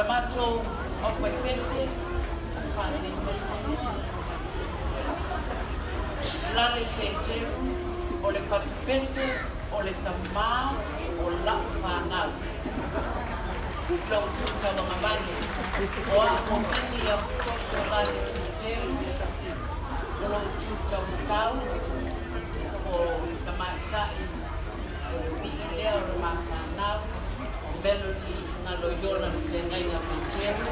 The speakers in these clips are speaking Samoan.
matou aufaipese faalelei mai Lale Peteru o le fatupese o le tamā o la'u fanau lou tu tauagavale o a'u o Mini Afutoto Lale Peteru o lou tu taumatau o le tamaita'i o le ui'i lea o le mafanau o Melody Galoiola le feagaiga Peteru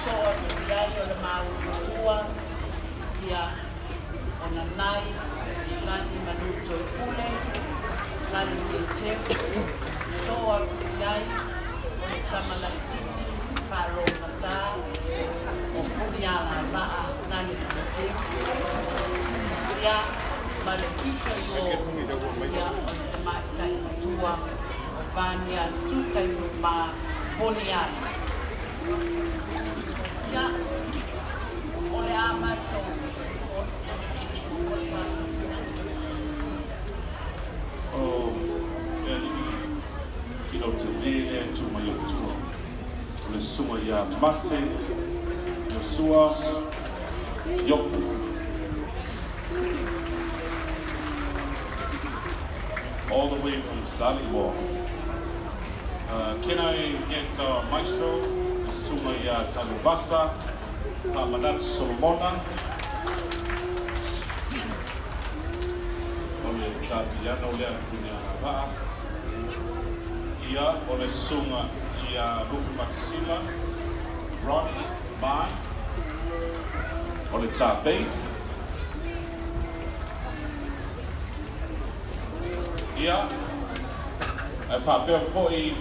so atu i ai o le maua ia o nanai lani Manutoepule Lale Peteru so atu i ai o le tamalaititi faalogata o Punialavaa Lale Peteru ia ma le pita i o ia o le tamaita'i matua o Vania Tutainumā Poniali ia o le a matou o le O e alii i lau te lele tu mai o tua. O le susuga ia Mase Iosua Iopu. All the way from Salimoa. Can I get Maestro, le susuga ia Tanuvasa, Faamanatu Solomona, o le tā piano lea puni ana vaa. Ia, o le susuga ia Lupe Matasila, Ronnie Mai, o le tā bass. Ia, e faapea foi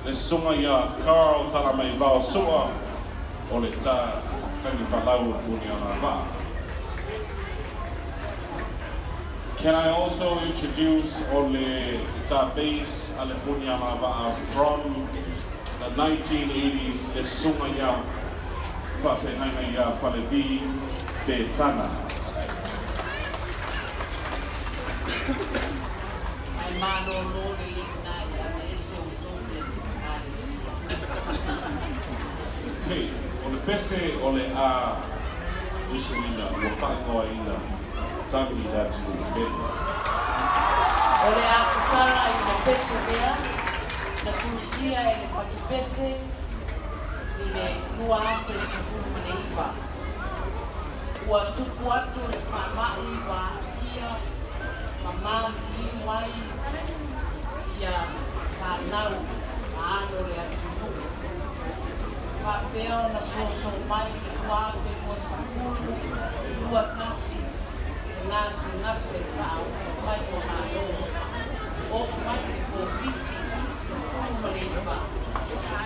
le susuga ia Carl Talamaivao Sua, o le tā tagipalau o puni ana vaa. Can I also introduce o le tā bass a le puni ana vaa from the 1980s, le susuga ia faafeagaiga ia Falevi Petana. Ae malōlō lelei na i ave ese outou le Malesia. Okay, o le pese o le a usuina ua faaigoaina Tagi i le atunuu pele. O le a tatala i le pese lea na tusia e le fatupese i le 2019. Ua tupu atu le faama'i ua aafia ma maliliu ai ia fanau ma alo o le atunuu. Faapea ona soso mai le 2021 le gasegase faauma mai o Malo. Oo mai le Koviti-19.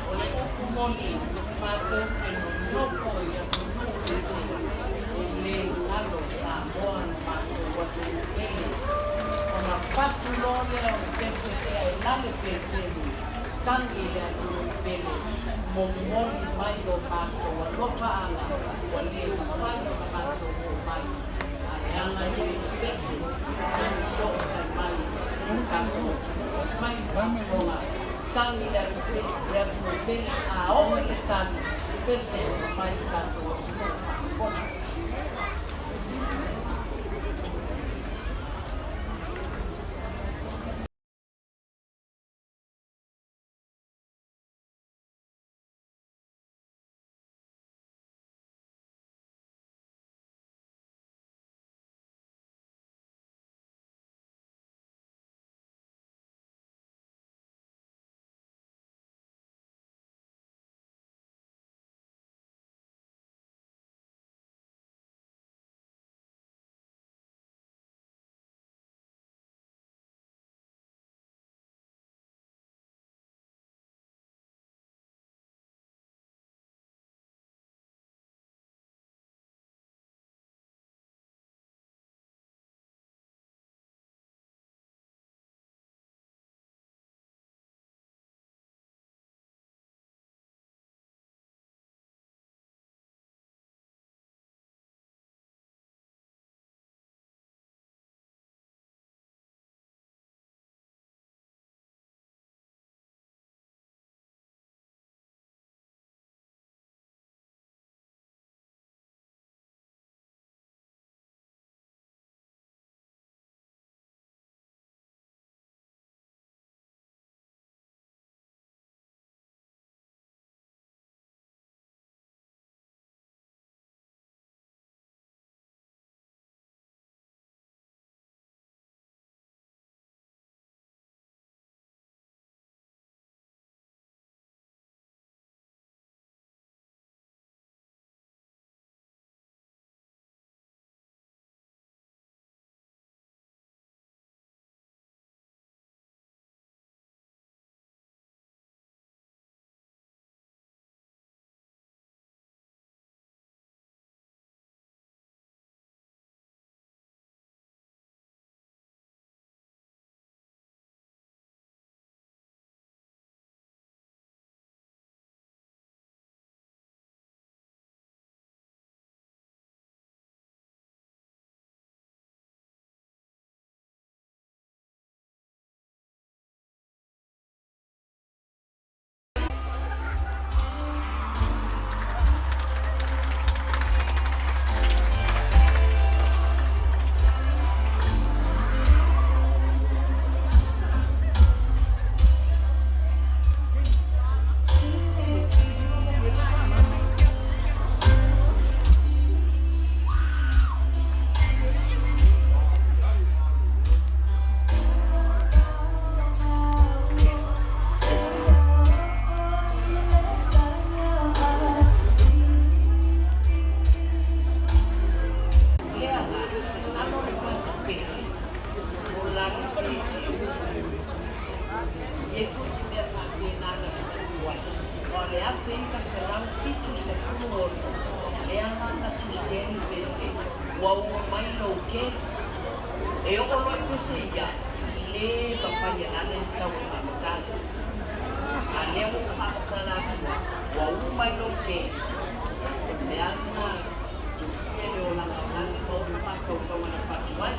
O le upu moni matou te nonofo i atunuu ese e lē galo Samoa na matou atunuu pele. Ona patu loa lea o le pese lea e Lale Peteru tagi i le atunuu pele momoli mai o matou alofaaga ua lē mafai ona matou oo mai ae aga ia i le pese sa fesootai mai i tatou atunuu. Osi mai faafofoga tagi le atunuu pele a oo i le tali pese ona mai i tatou atunuu faafofoga. lava na tusi ai le pese, ua uma mai lou kelu. E oo loa i pese ia, lē mafai e lana ni sau e faamatala. A lea ua ou faamatala atua, ua uma i lou kelu, ia o le mea lena, tuia le olaga o lana ma ona mafaufauga na faatuai.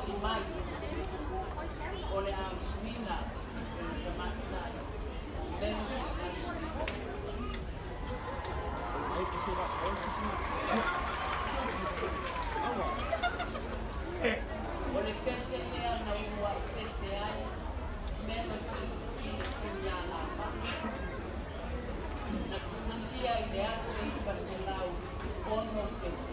faafoi mai o le ausuina o le tamaitai Mary O le pese lea na uluai pese ai Melody i le Punialavaa na tusia i le 1969.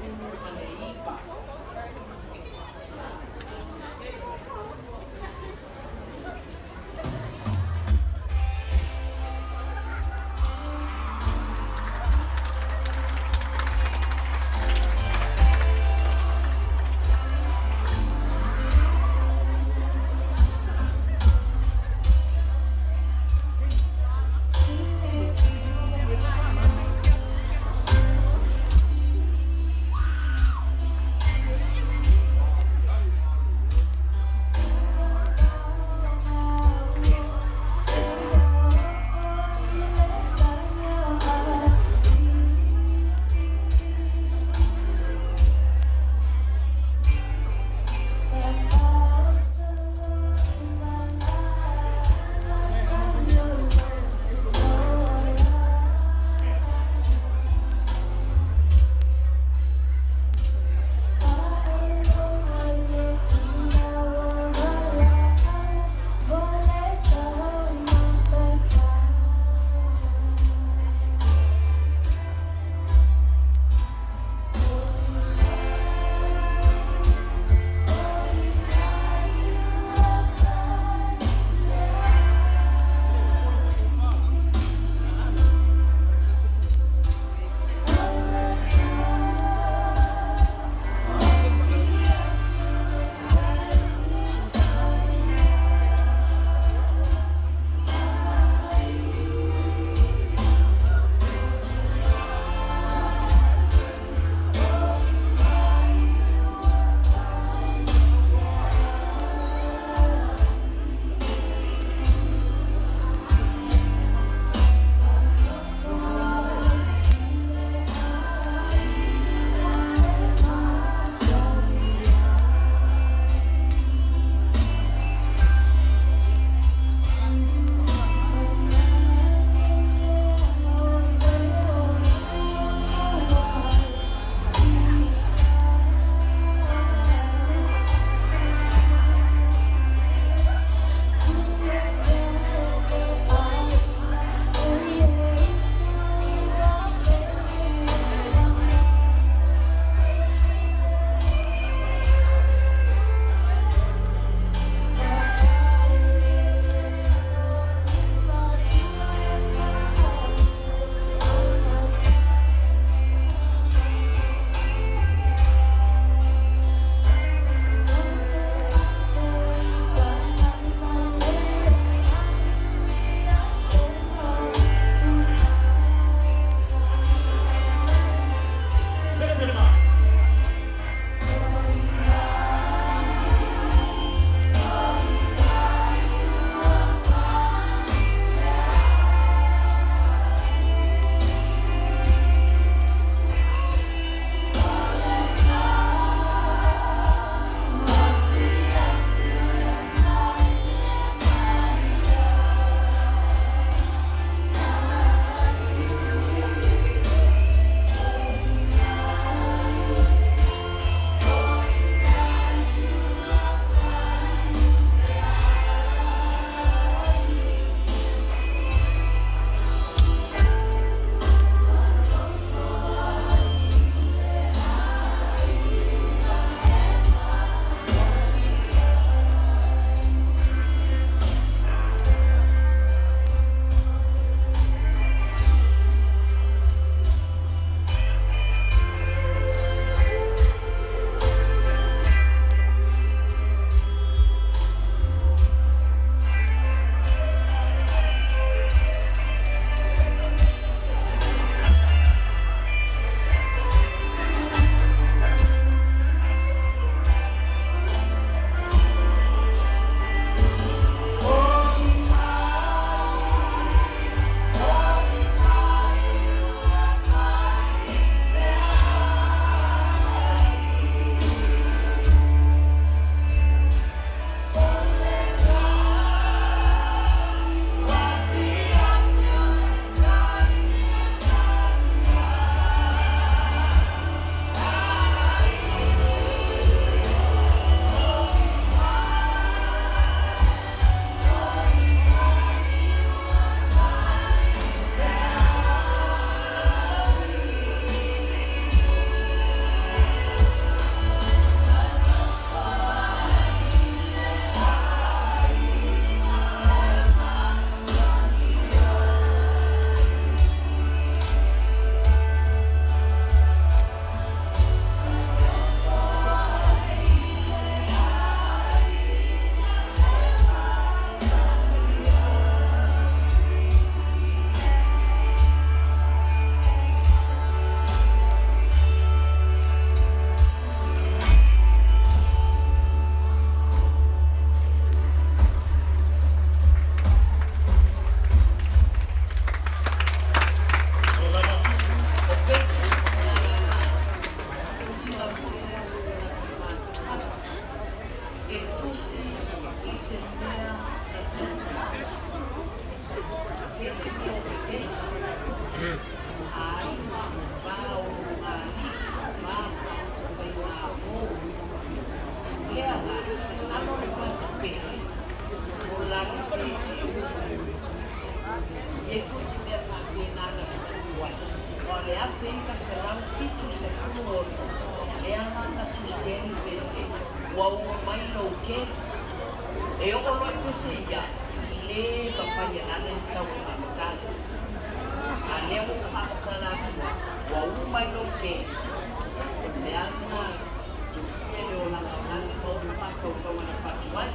se mea na tupu. Tele mea o pepesi. Aiga, va o lugali, va faigamo. Lea la, masalo le fatupesi, o lalo le tiu. E foi mea faapena na tutupu ai. O le 1976, lea la na tusi ai le pese, ua uma mai lou kelu. E oo loa i pese ia, le mafai e lana ni sau e faamatala. A lea ua ou faamatala atua, ua uma i lou kelu. O le mea lena, tupia le olaga o lana ma ona mafaufauga na fatu ai.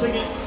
Sing it.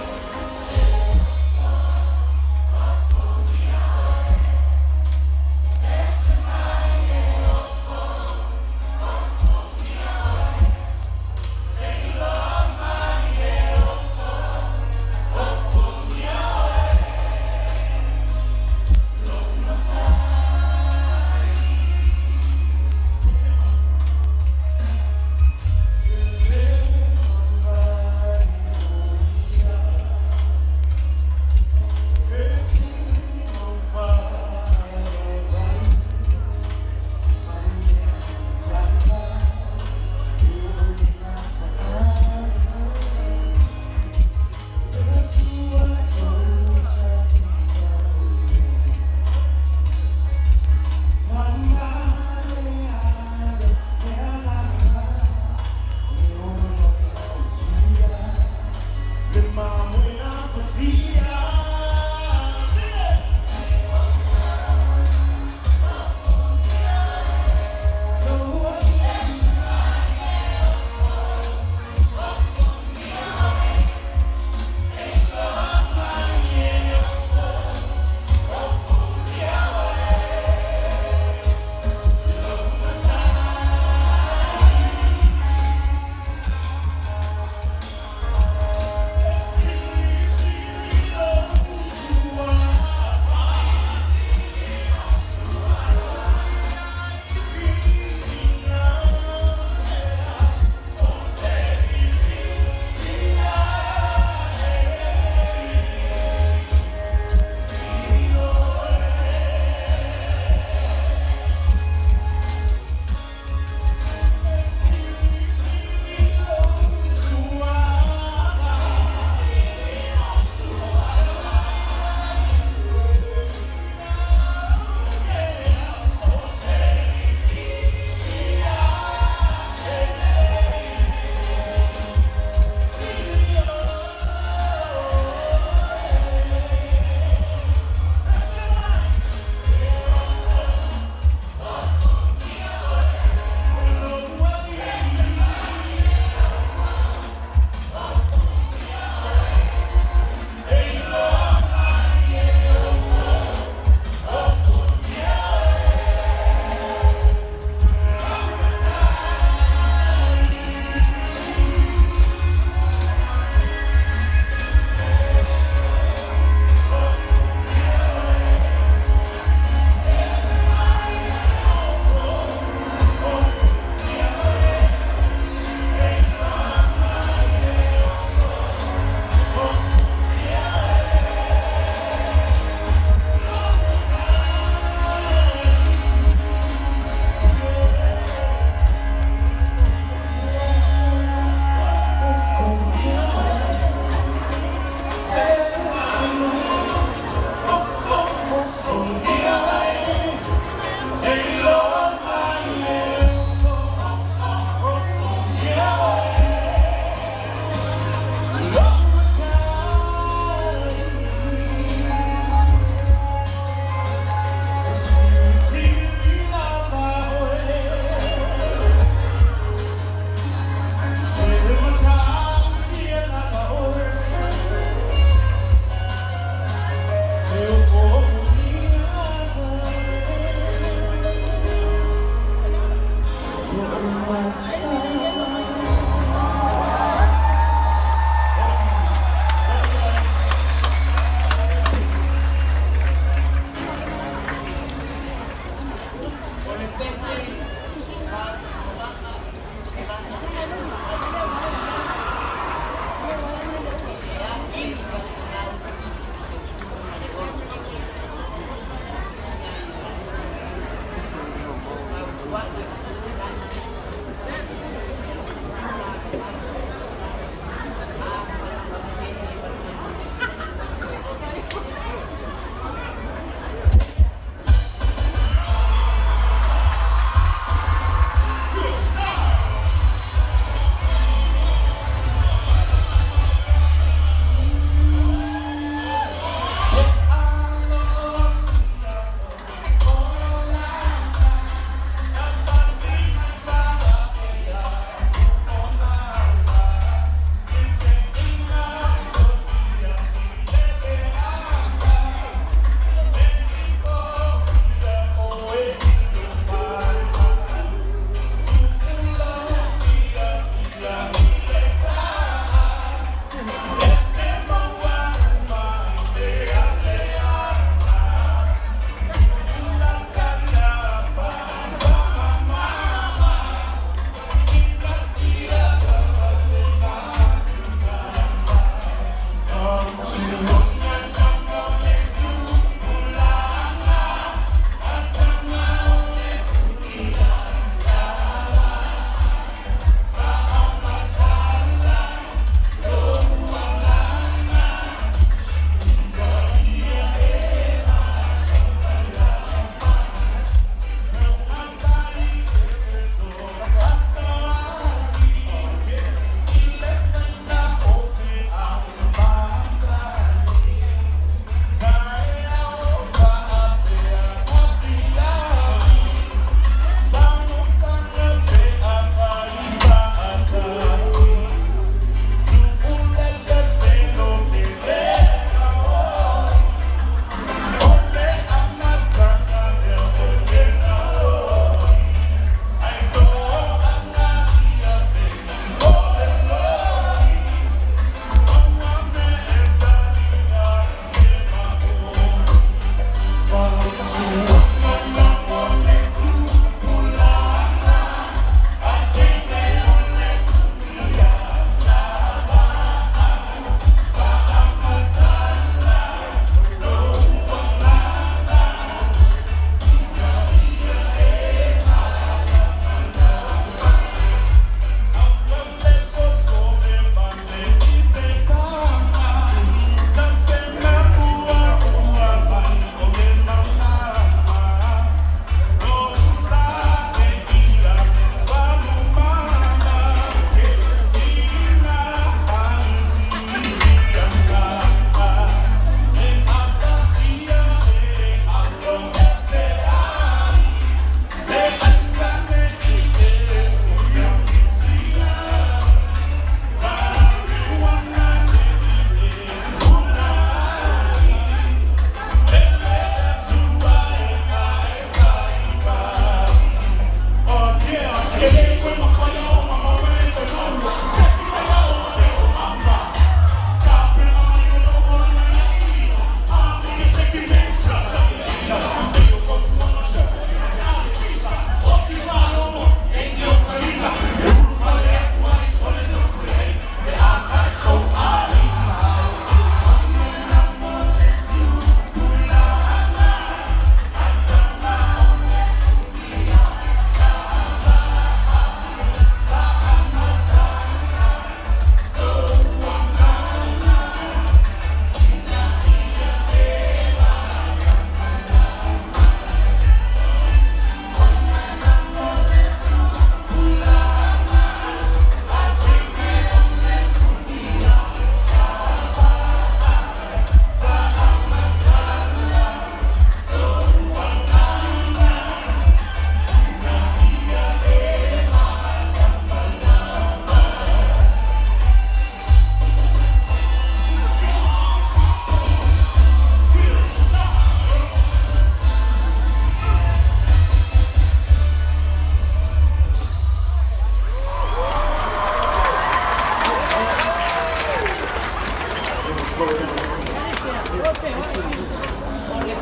O le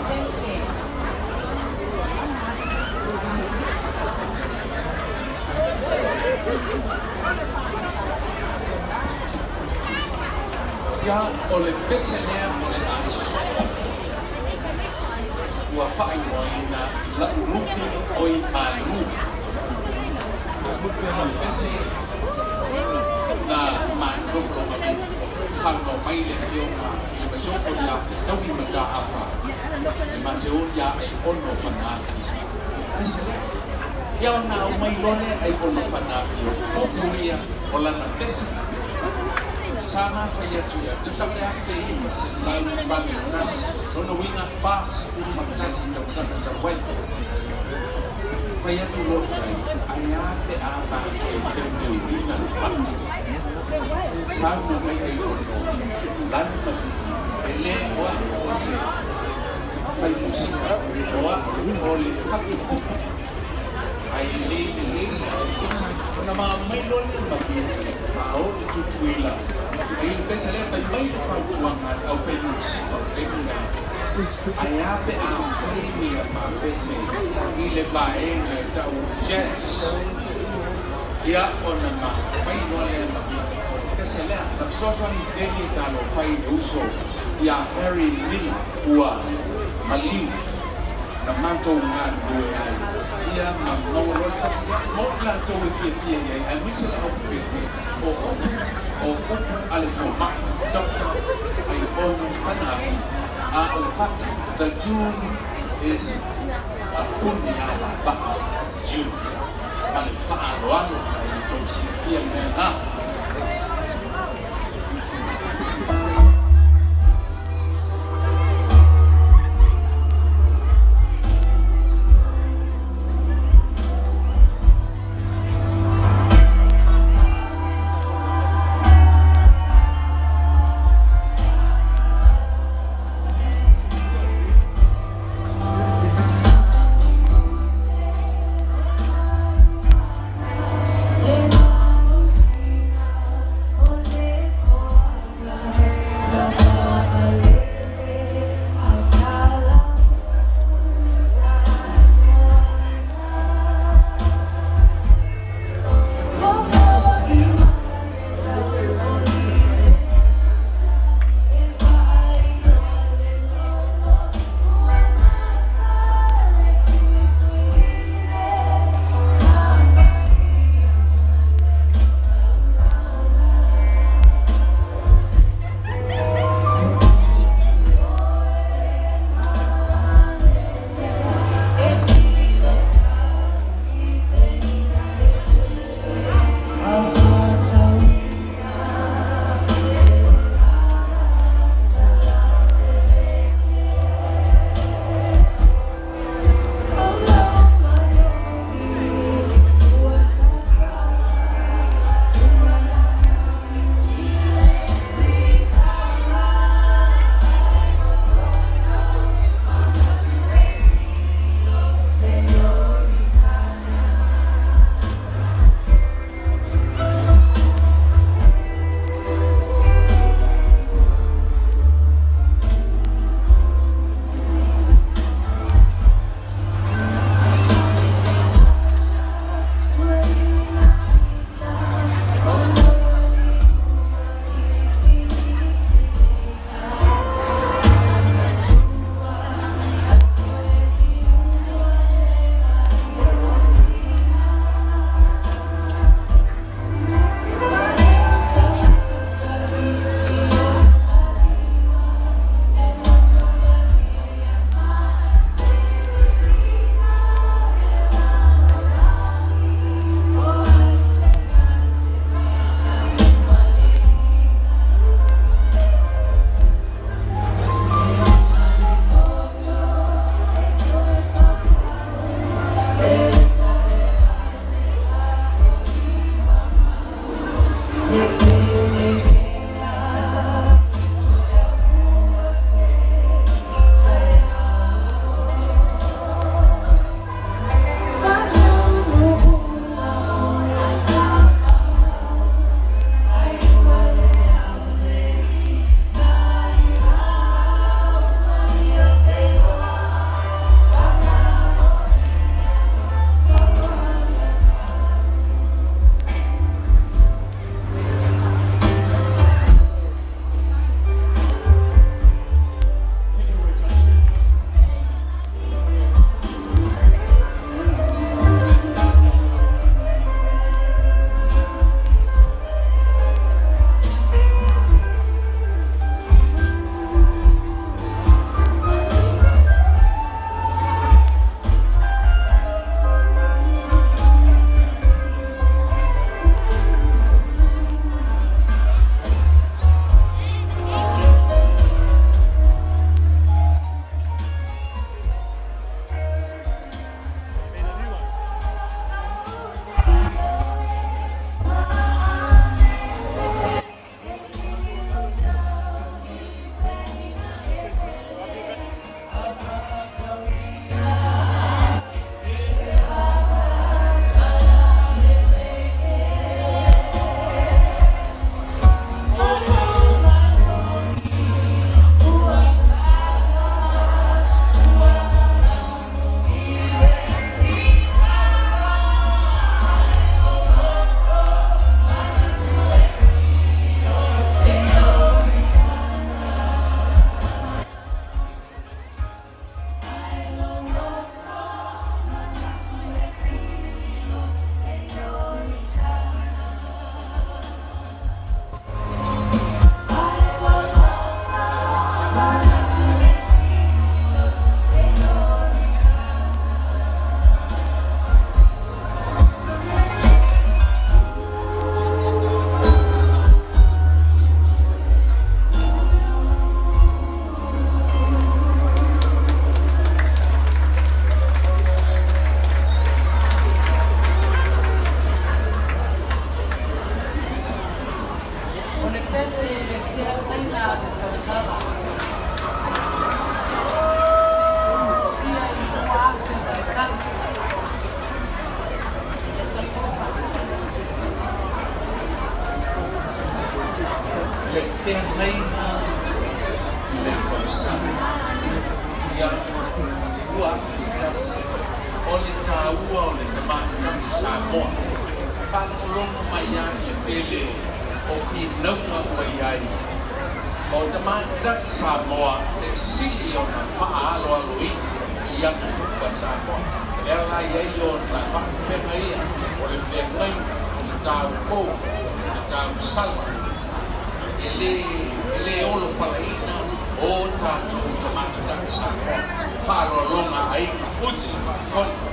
pese. Ia o le pese lea o le aso ua faaigoaina La'u Lupi oi Malū. O le pese na manofologa mai saunoa mai le afioga i le masiofo iā Fetaui Mataafa e Mateo iā Aiono Fanaafi pese lea. Ia ona aumai loa lea Aiono Fanaafi o upu ia o lana pese sa mafai atu ia te sau le 1981, lona uiga 41 tausaga talu ai. Fai atu lo i ai ae a pe a matou teuteuina le fati saunoa mai Aiono lana mabini e lē o a'u o se fai musika o a'u o le fatupupu ae lē lelei le autusa ona maumai loa lea mabini faaoo i Tutuila ai le pese lea. Fai mai le fautuaga a le aufai musika o taimi na ae a pe a fai ni a mapese i le vaega e ta'u jazz. Ia ona mafai loa lea mabini o le pese lea na fesoasoani tele talofai le uso ia Harry Miller ua maliu na matou galulue ai ia ma maua loa le fati mo latou e fiafia i ai aemaise le aupese o upu o upu a le foma'i Dr Aiono Fanaafi. A o le fati, the tune is a puni ala va'a tune ma le fa'aloalo i tou silafia le mea na. Le malosi. tausala. Sia i 2001. Ia tatou faafetai. Le feagaiga i le tausaga ia 2001, o le tāua o le tamaitagi Samoa. Faalogologo mai ai le tele o finauga ua i ai. O tamaitagi Samoa e sili ona faaaloaloina i aganuu a Samoa. E ala i ai ona faapena ia o le feagaiga o le taupou, o le tausala e lē olo palaina o tatou tamaitagi Samoa. Faaaloaloga aiga usi le faafofoga.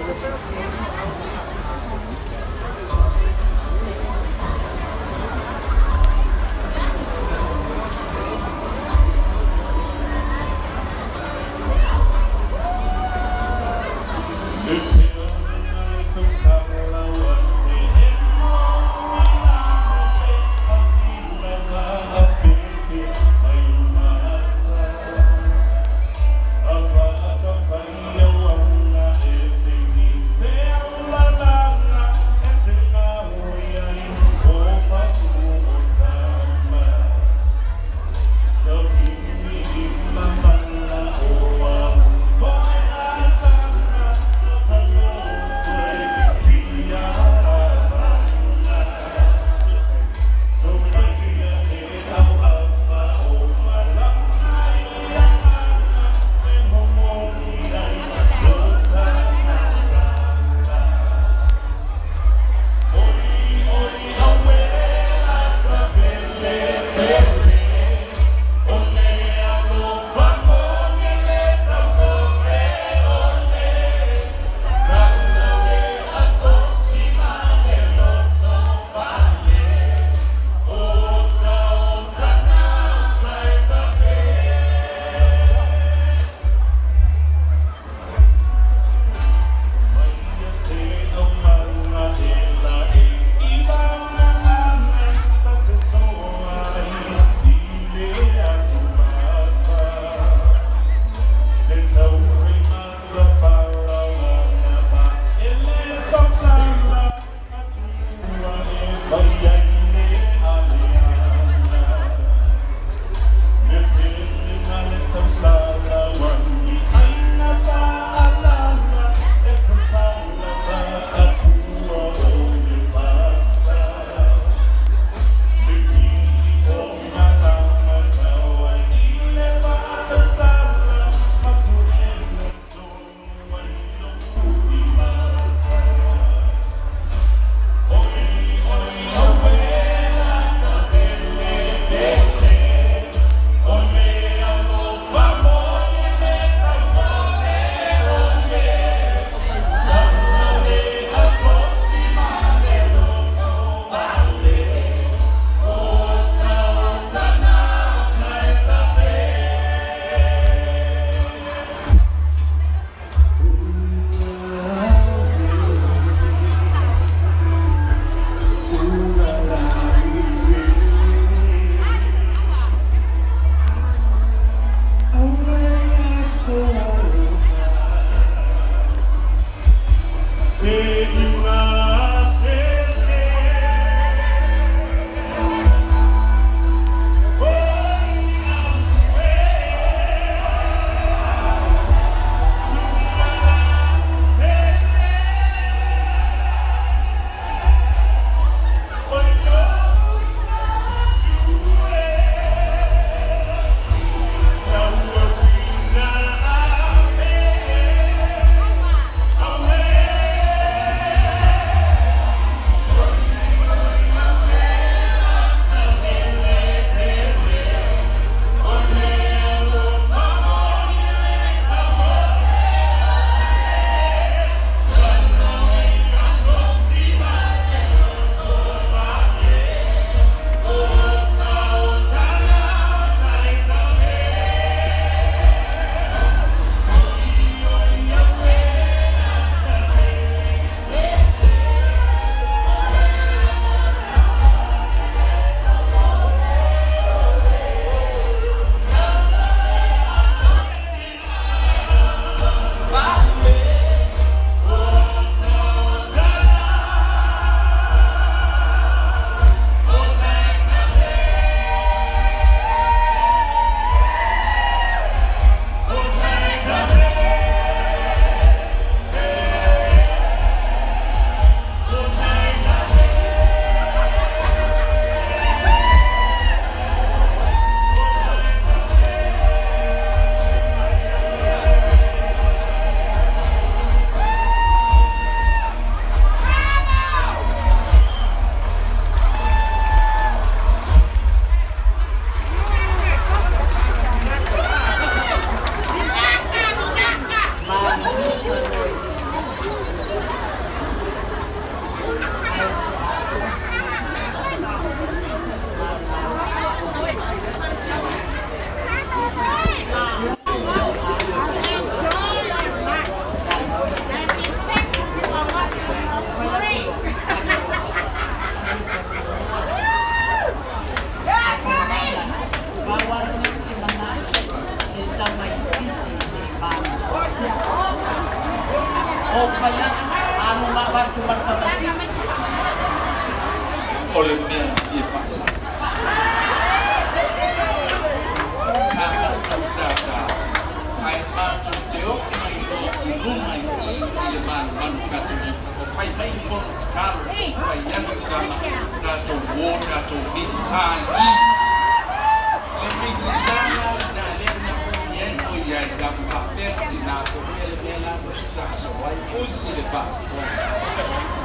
O fai atu alu ma avatu ma le tamaitiiti. O le mea fia faasa'o sa matou tātā ae matou te oo mai loa i luma i i i le malumalu Katolika o fai mai fono tatalo fai atu tala tatou uō tatou misa i le misi sa la lenā lea na umi ai o iai tatou faapea tinā po mea le mea la taaso ai usi le faafofoga.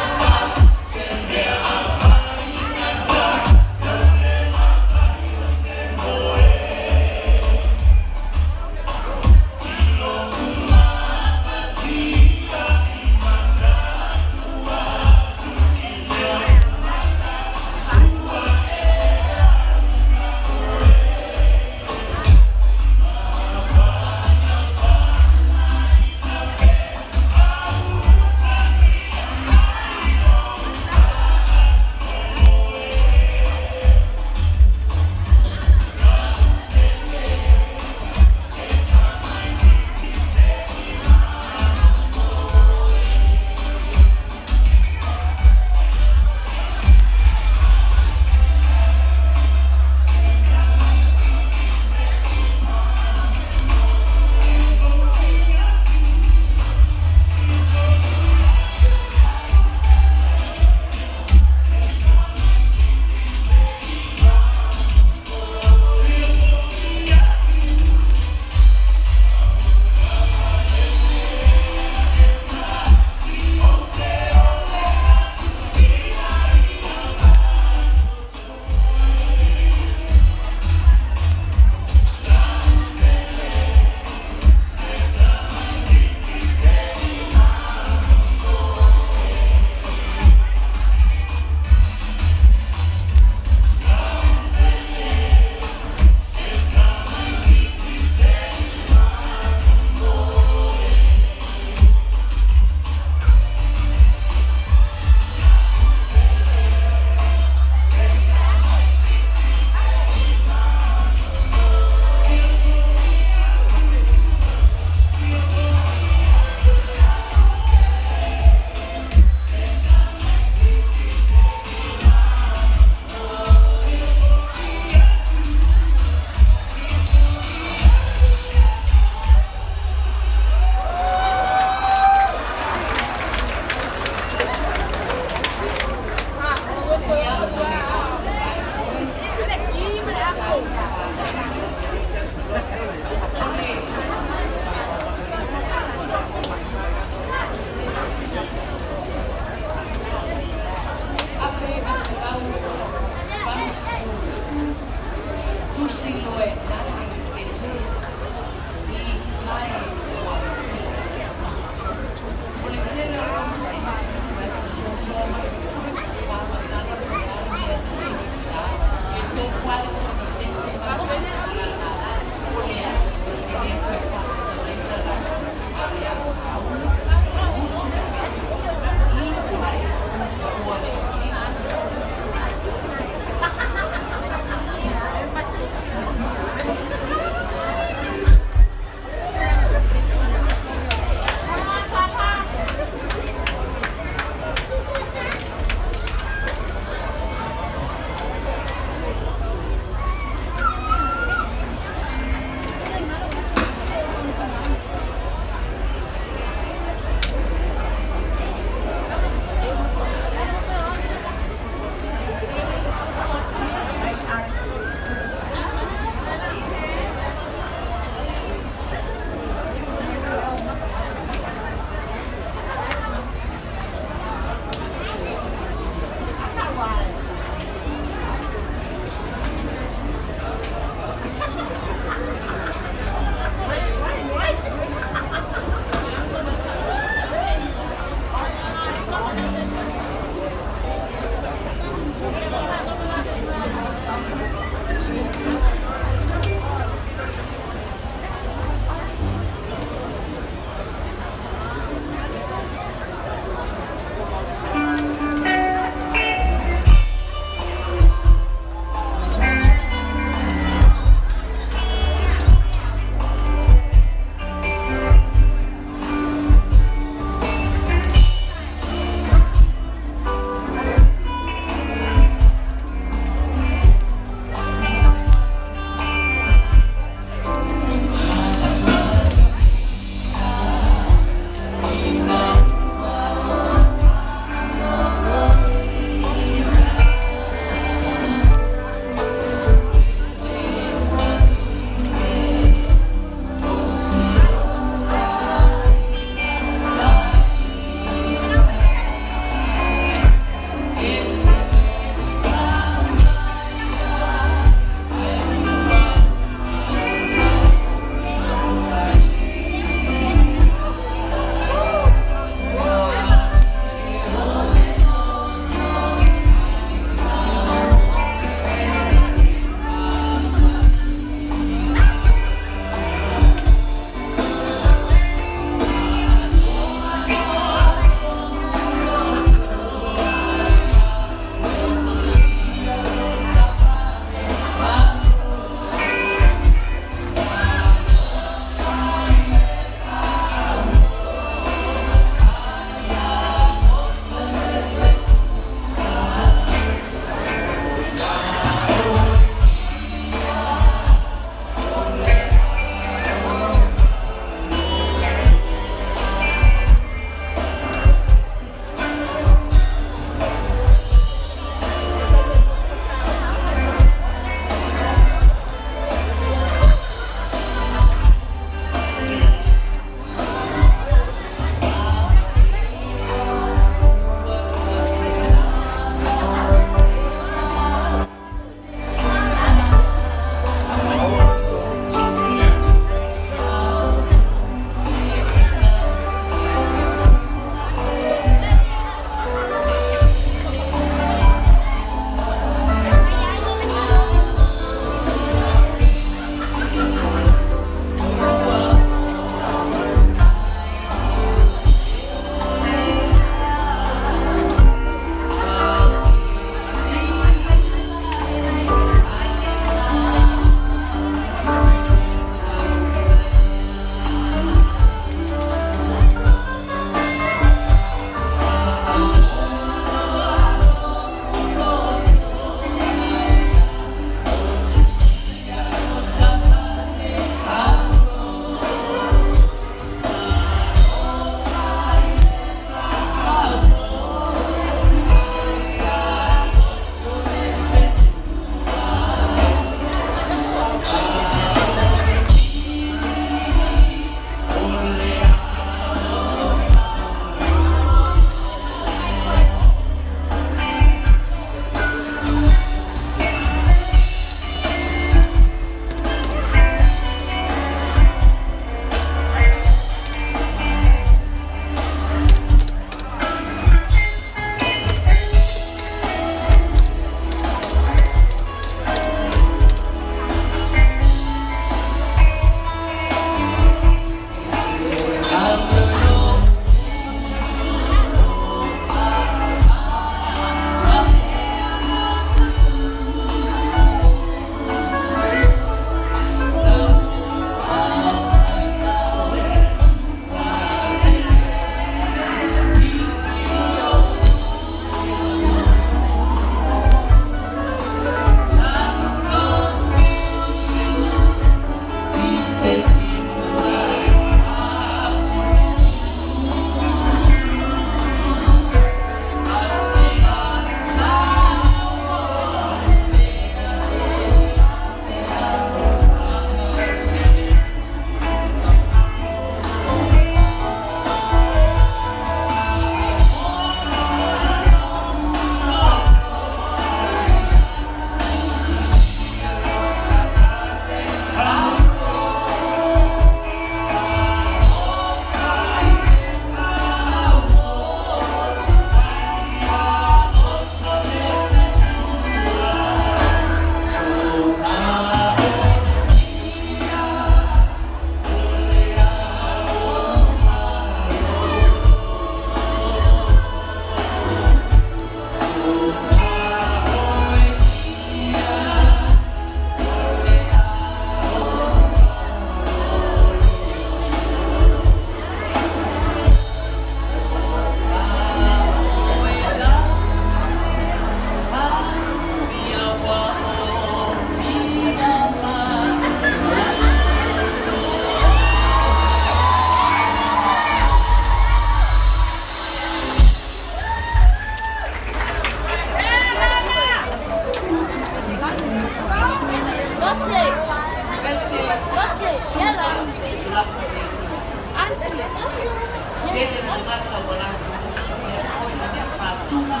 Tele tagata ua latou usuia foi i le fatuga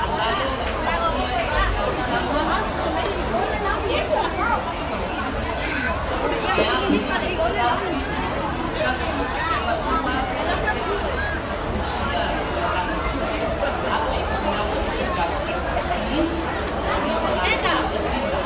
a la lea na tusia i le tausaga 1711 na tusia i le 1701. Nisi o lea ua latou usufina.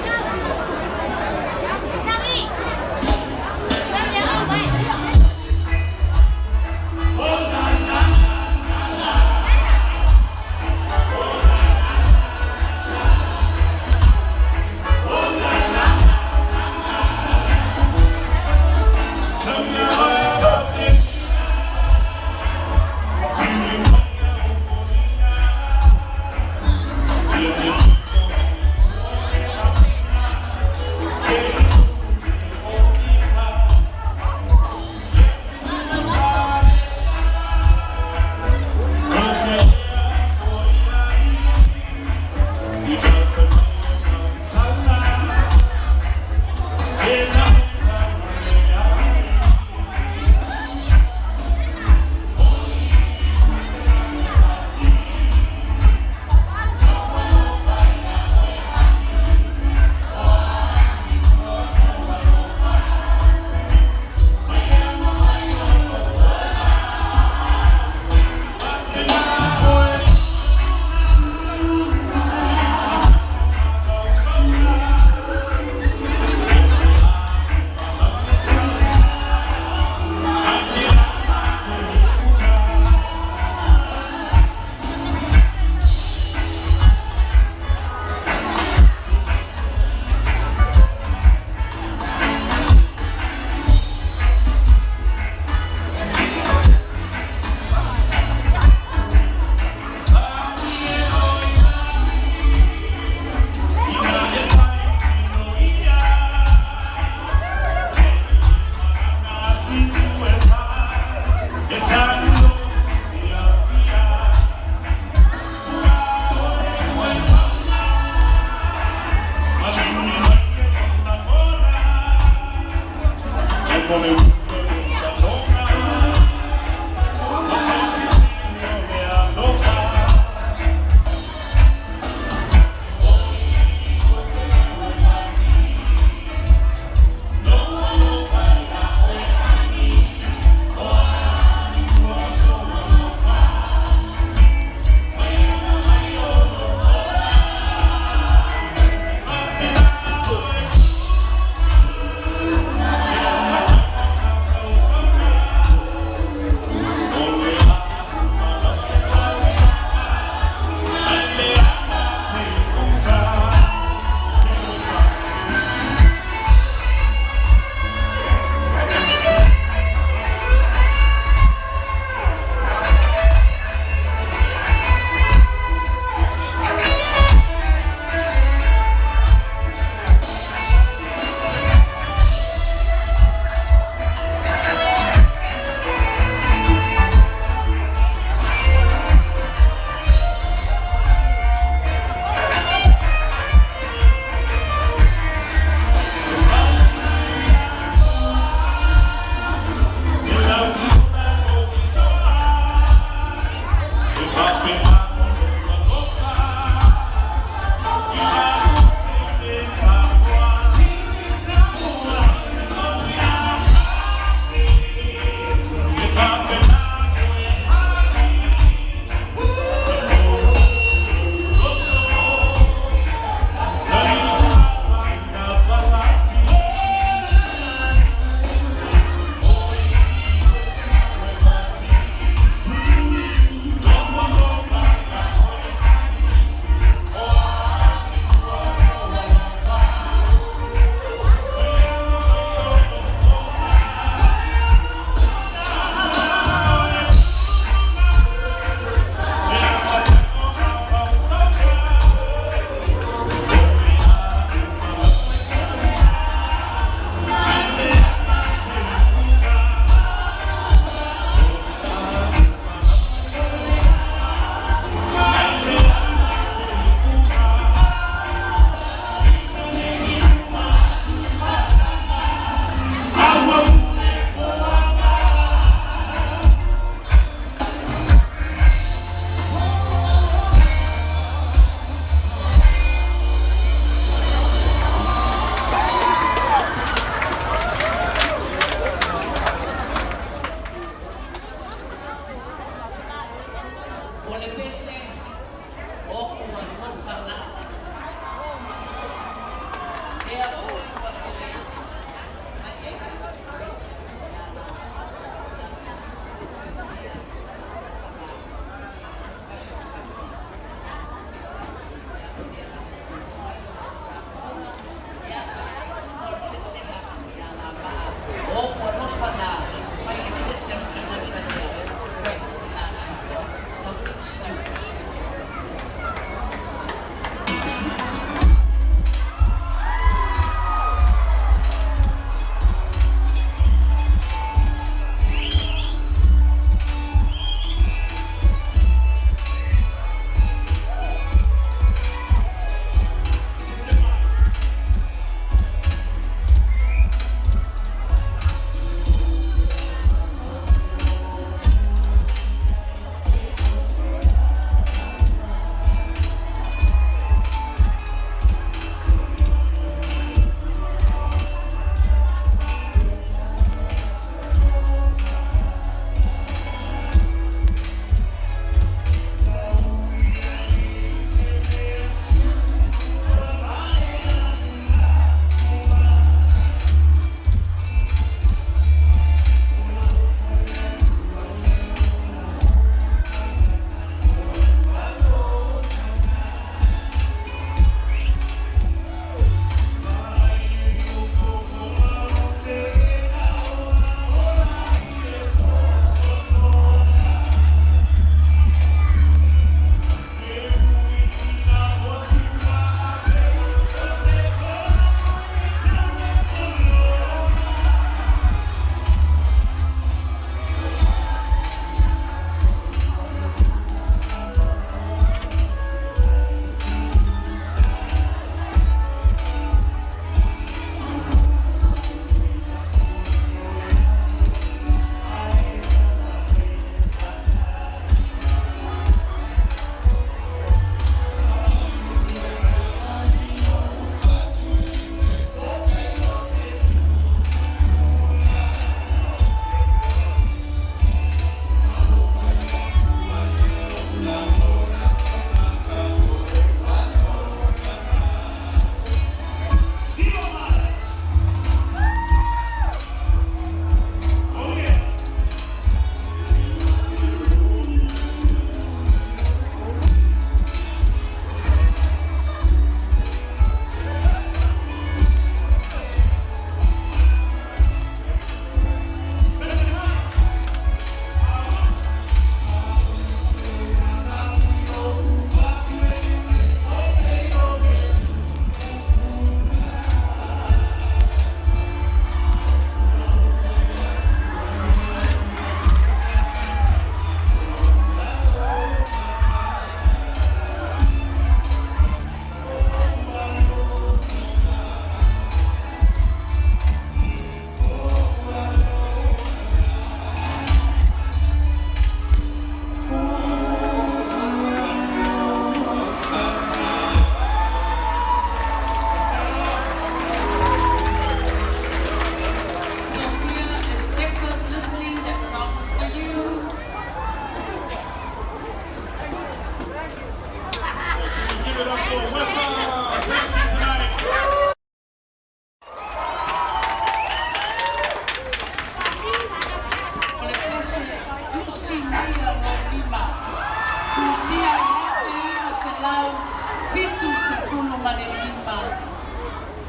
75,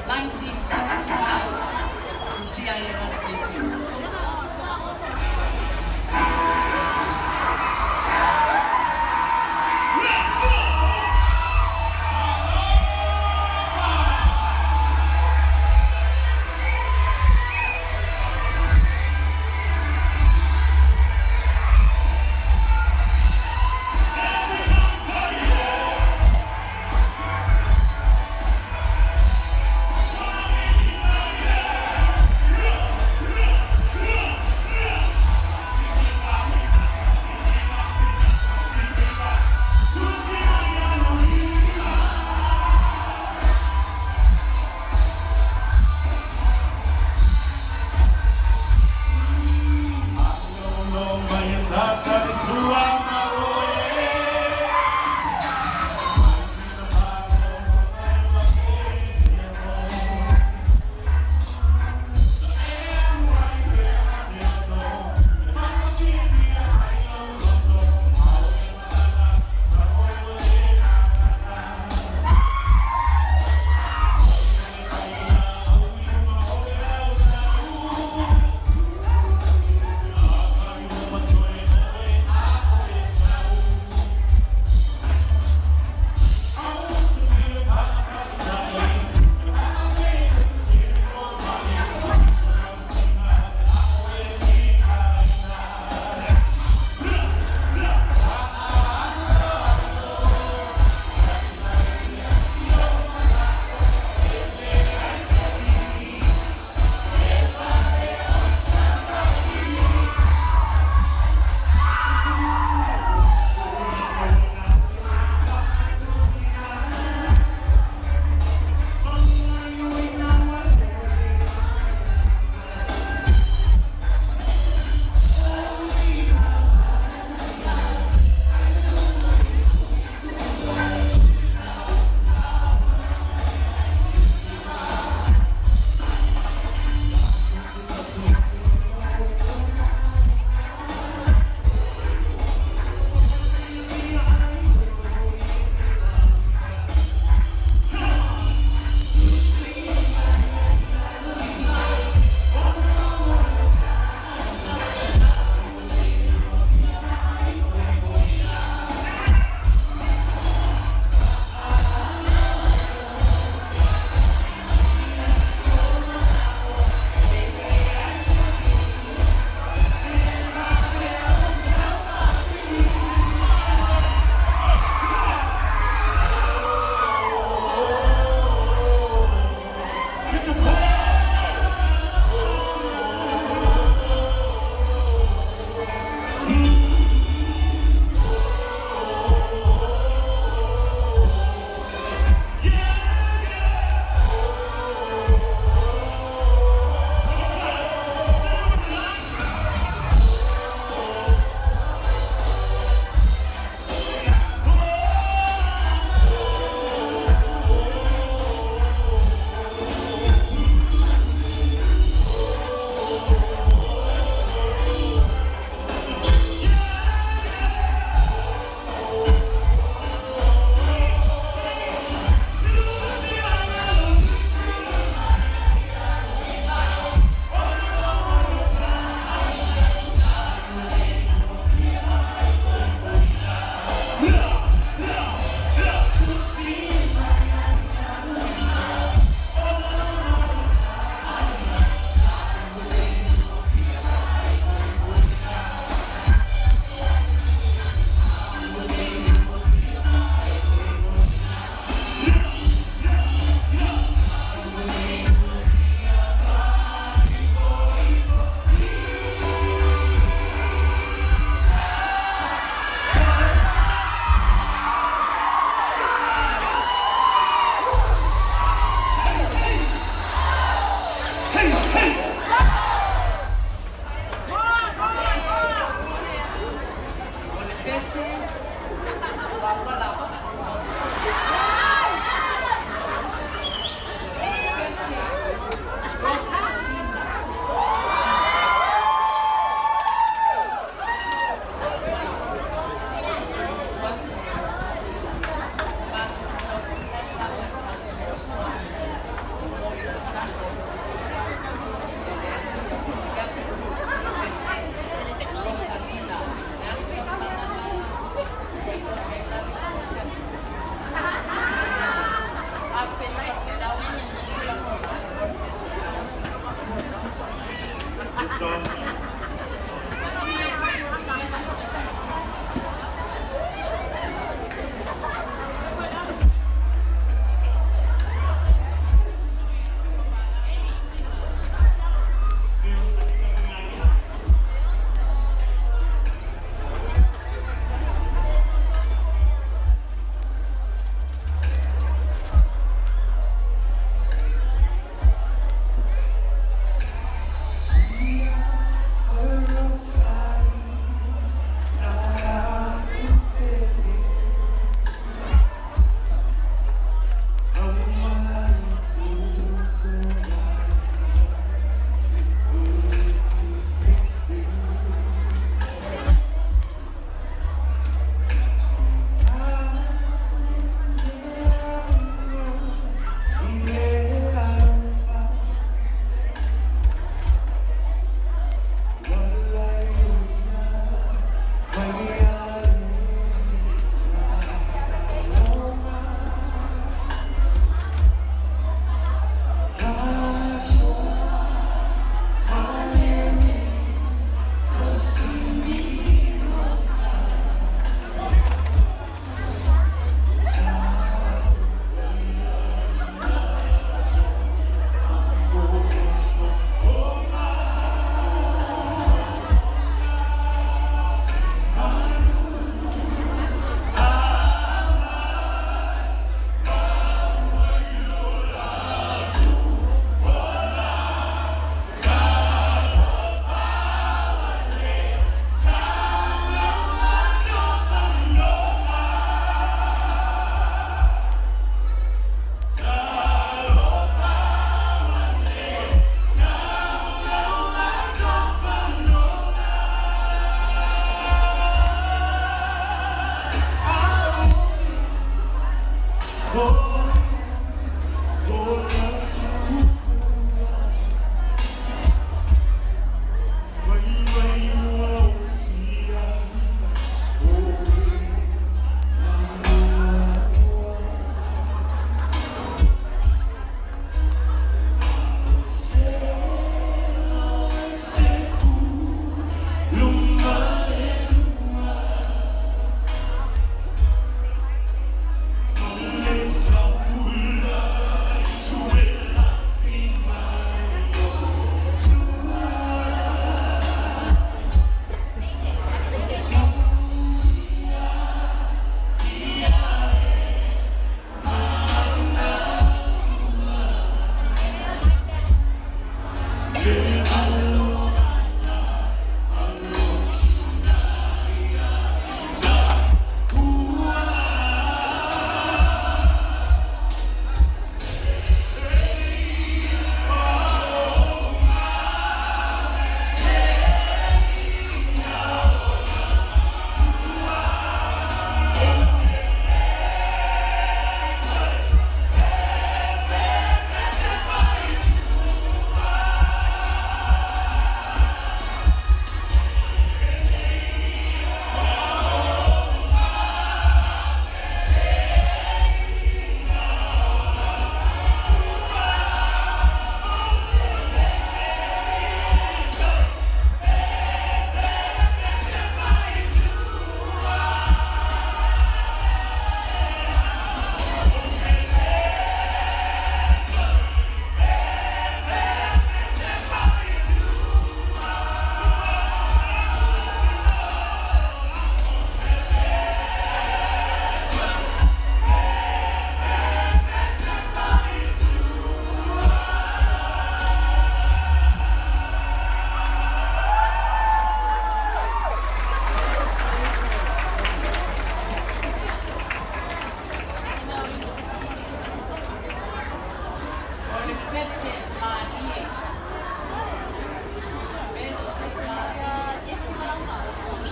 1975, tusia ai e Hale Petero.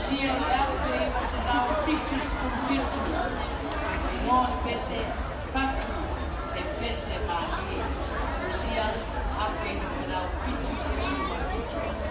Tusia le afe ma se lau 77, igoa le pese Fatu se pese malie. Tusia 1977.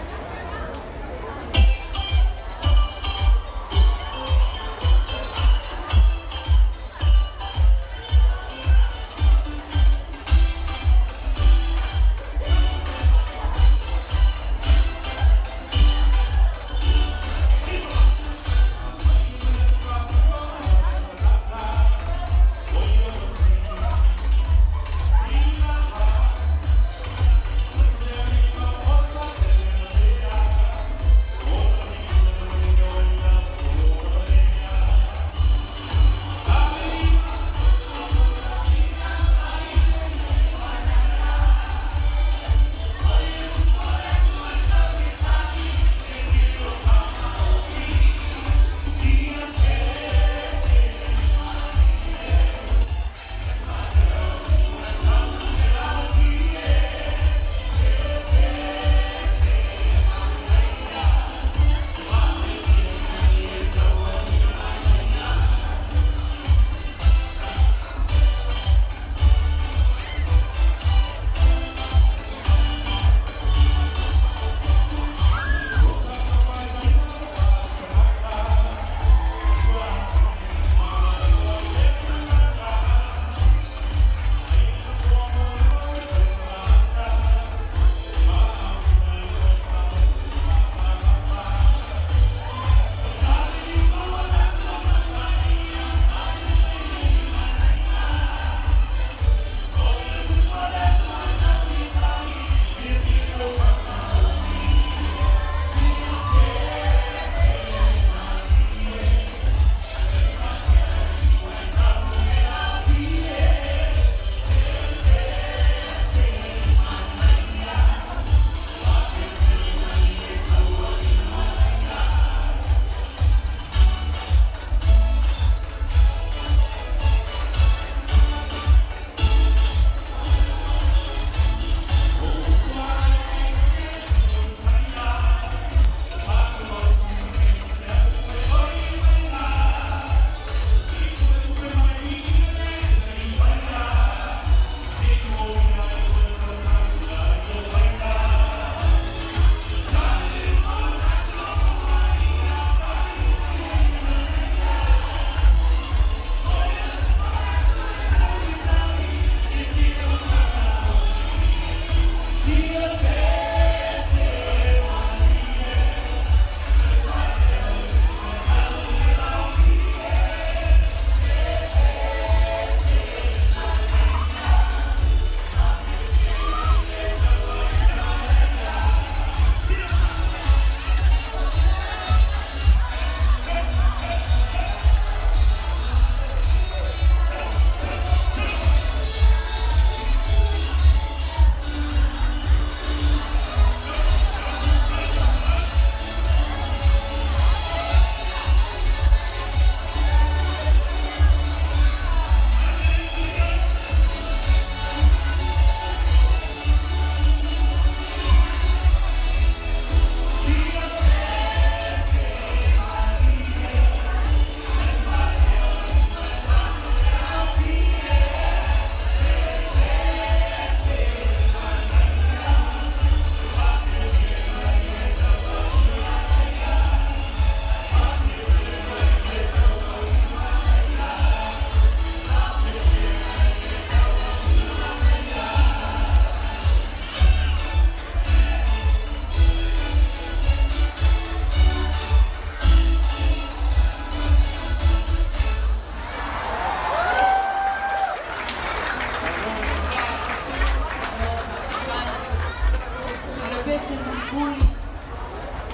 Pese mulimuli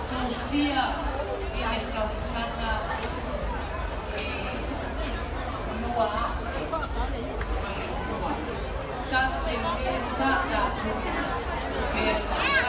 tusia i le tausaga e 2002. Tatou te le tatou le faafatu.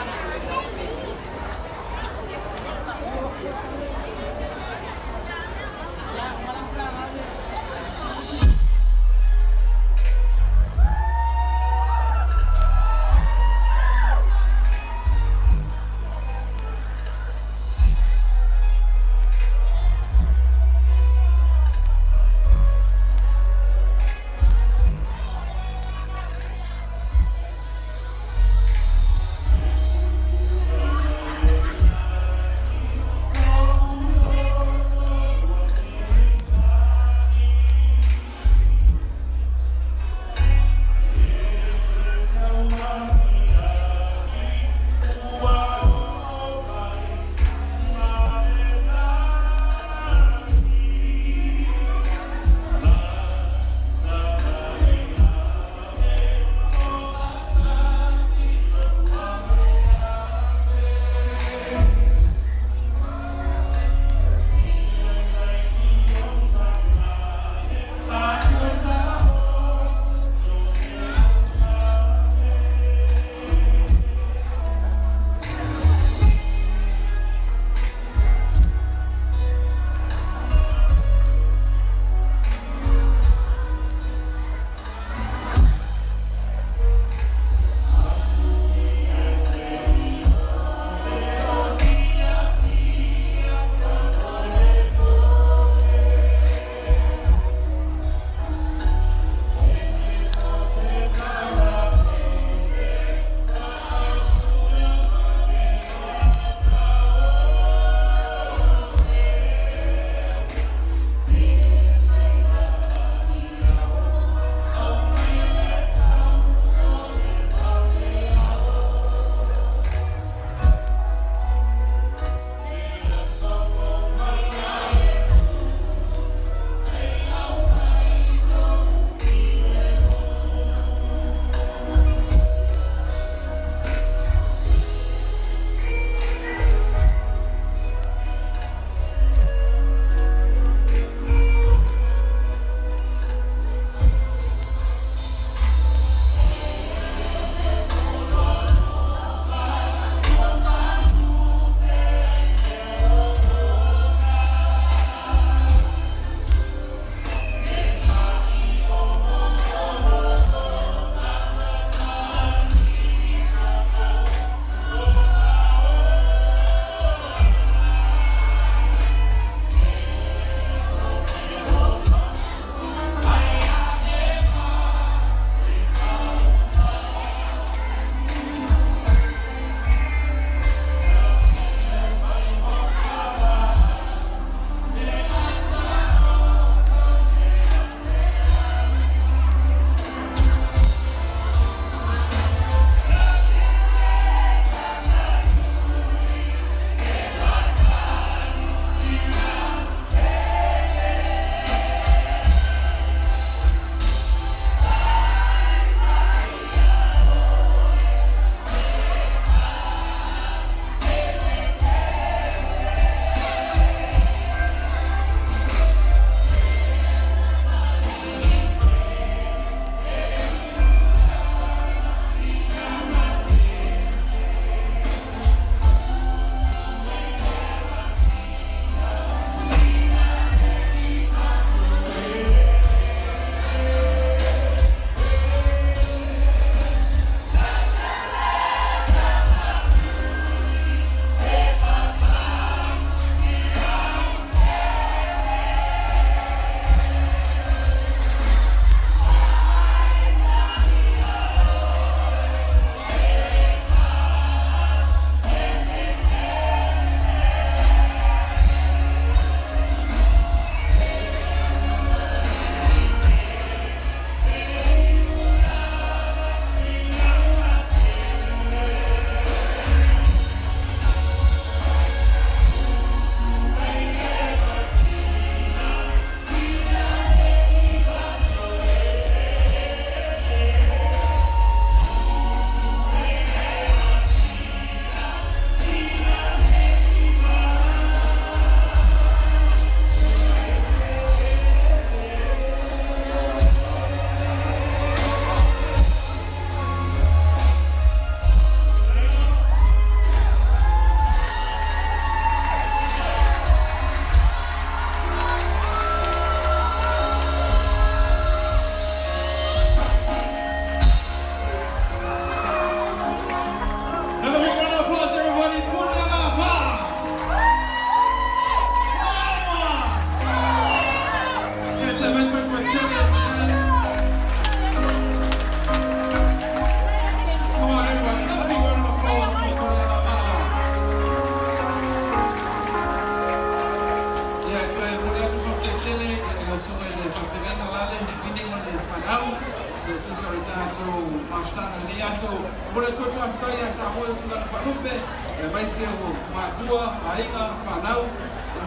Tatou mafutaga i lenei aso. Momoli atu ai le faafetai ia Samoa i le tulaga faalupe, aemaise o matua, aiga, fanau,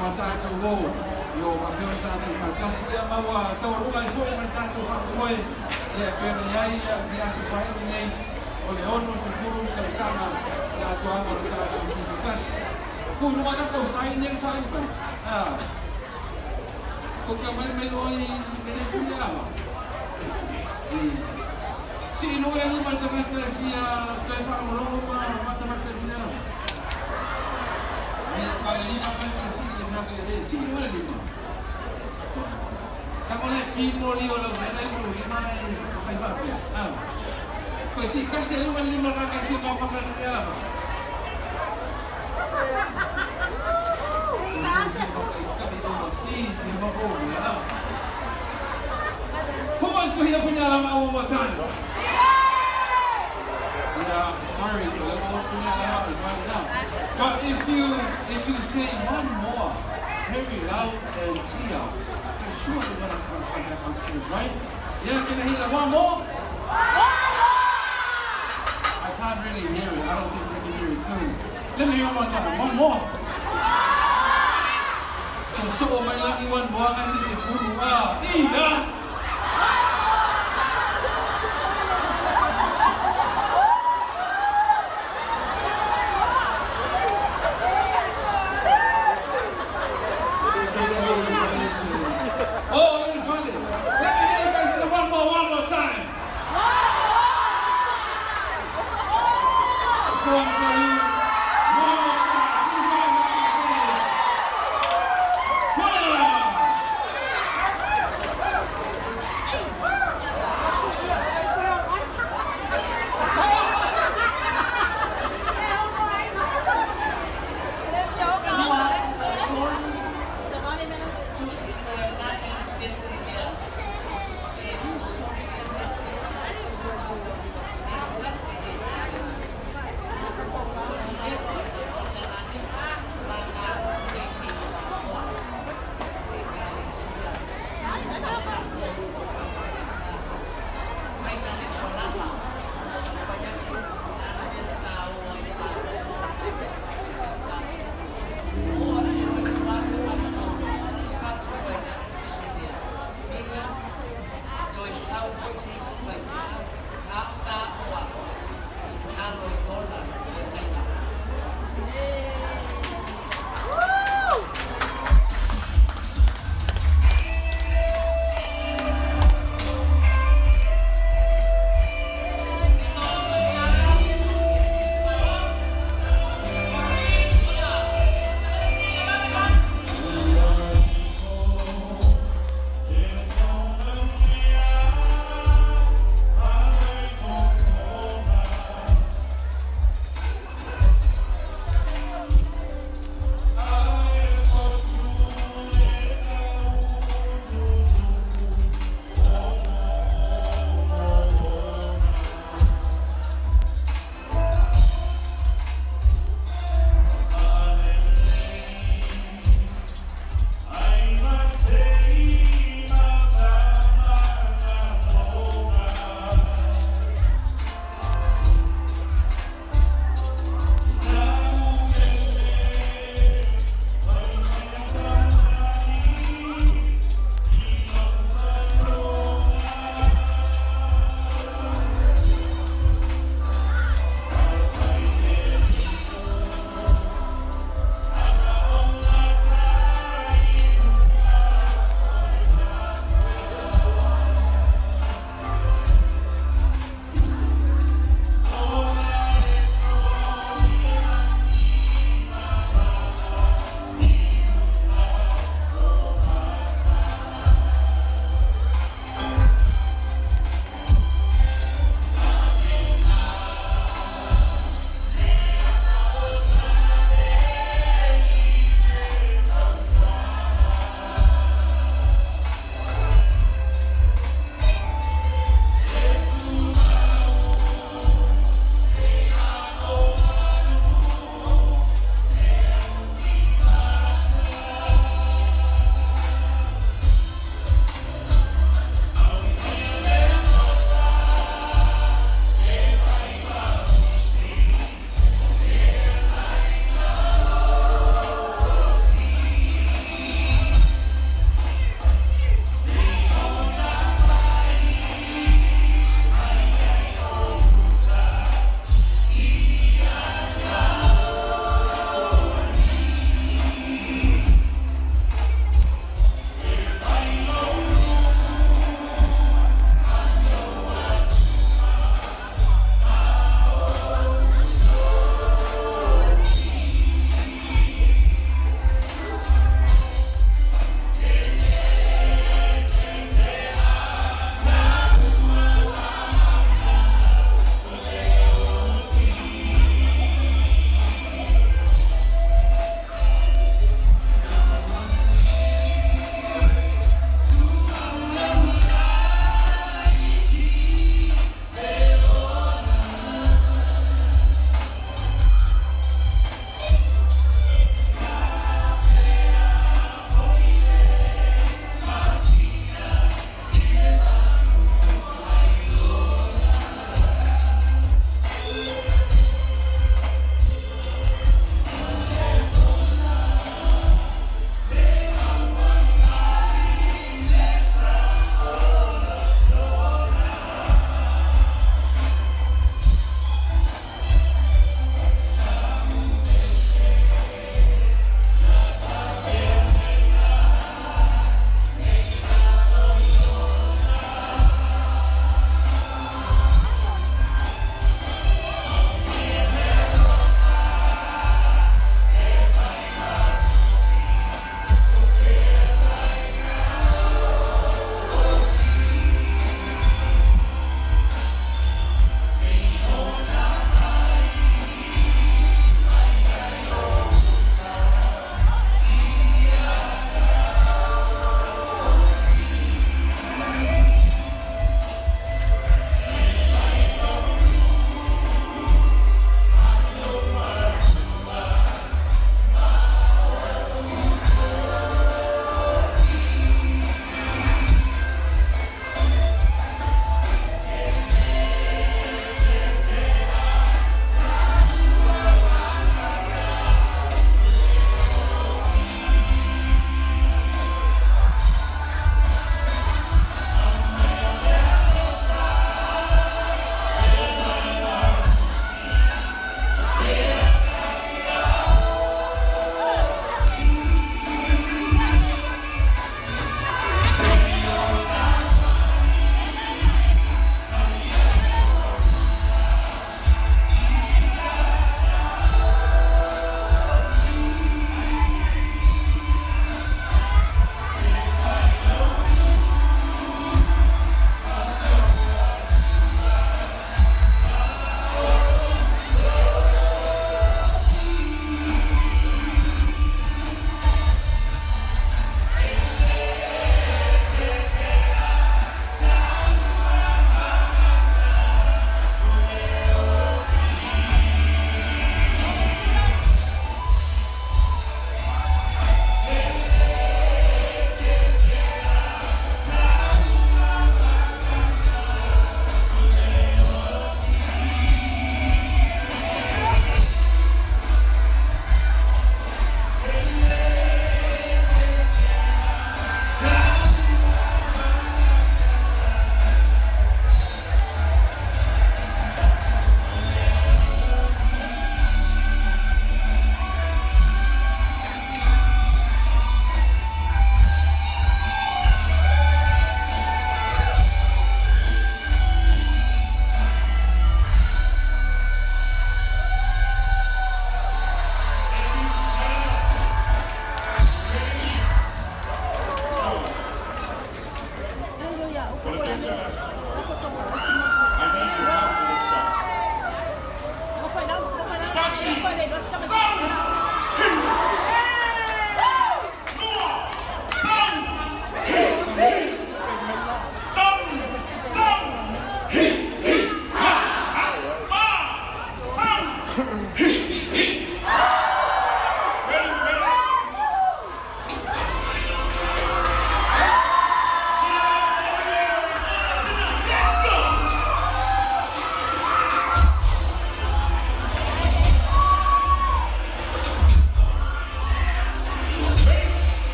ma tatou o io faapea ona tatou faatasi. Ia, ma ua taualuga ai foi ma le tatou faamoemoe, ia, e pei ona i ai le aso faaiu lenei o le 60 tausaga le atoaga o le tatou tutoatasi. Fu luga tatou saini nei faaiu mai. Ah. Ko ka mai mai loa i le pule lava. Si ino le lima le tagata e fia toe faalogologo ma matamata i pule lava. Ka le lima mai mai si le mea le si ino le lima. Ka mo le pimo li o la mena i mo lima e kai faapea. Ah. Ko si kasi le lima lima ka ka ki ka pa ka le lava. Who wants to hear Punialama one more time? Yeah, sorry, the level of Punialama is running down. But if you say one more, very loud and clear, I'm sure they're gonna come back on stage, right? Yeah, can I hear that one more? I can't really hear it. I don't think they can hear it too. Let me hear one more time. One more. So so mai lagi one more kasi si fulu ah. Iya. Oh, you're funny. Let me hear you guys say one more time. Go on for you. One more time. Please join me on stage. Punialama.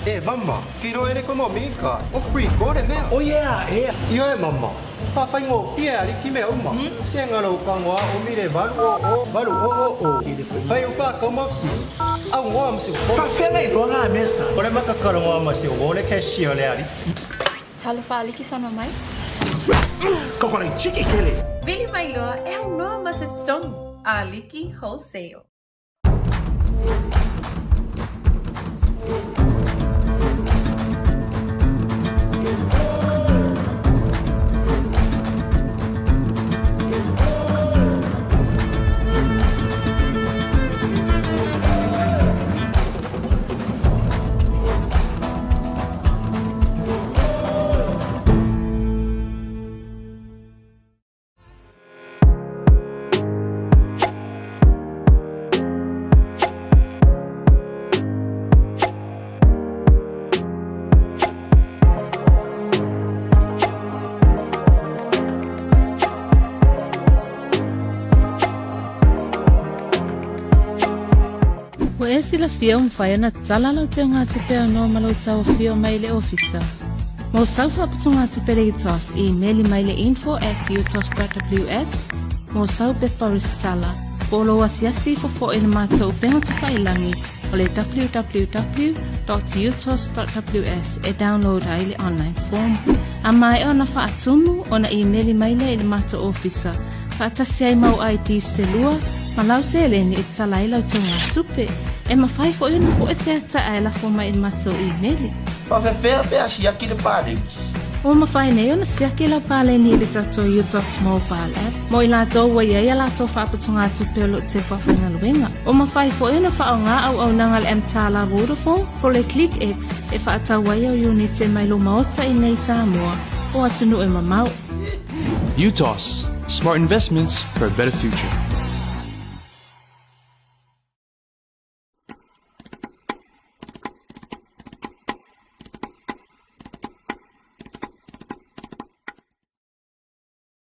E mama, kiro ere komo mika. O free kore mea. O yeah, e. Io e mama. Pa whaingo pia aliki mea uma. Se ngalo kangoa o mire valu o o, valu o o o. Whai upa kaumausi. Au ngoa masi o. Whawhenga i loa ngā mesa. Ore makakaro ngoa masi o wole keshio le aliki. Talofa aliki sana mai. Kokore chiki kele. Vili mai loa e au noa masi tongi. Aliki Wholesale. E sila fia umfai ona tala lau te ngā tupe o no malo tau fio mai le ofisa. Mo saufa putu ngā tupe le utos i meli mai le info@utos.ws mo sau pepa ristala. Polo asiasi fofo i le mātou upenga te whailangi o le www.utos.ws e download ai le online form. A mai ona whaatumu ona i meli mai le i le mātou ofisa. Whaatasi ai mau ID selua malau se le ni e tala i lau te ngā tupe. E mawhai fo i po e se ata ai la fo mai matou i meli. Whawhewhea pea siaki le pāleni. O mawhai nei ona siaki la pāleni i le tatou utos mobile app. Mo i lātou wa iai a lātou whaapatunga atu peo lo te whawhenga luenga. O mawhai fo i ona whao ngā au au nanga le mtala Vodafone po le Click X e whaatau ai au unite mai lo maota i nei Samoa o atunu e mamau. UTOS. Smart investments for a better future.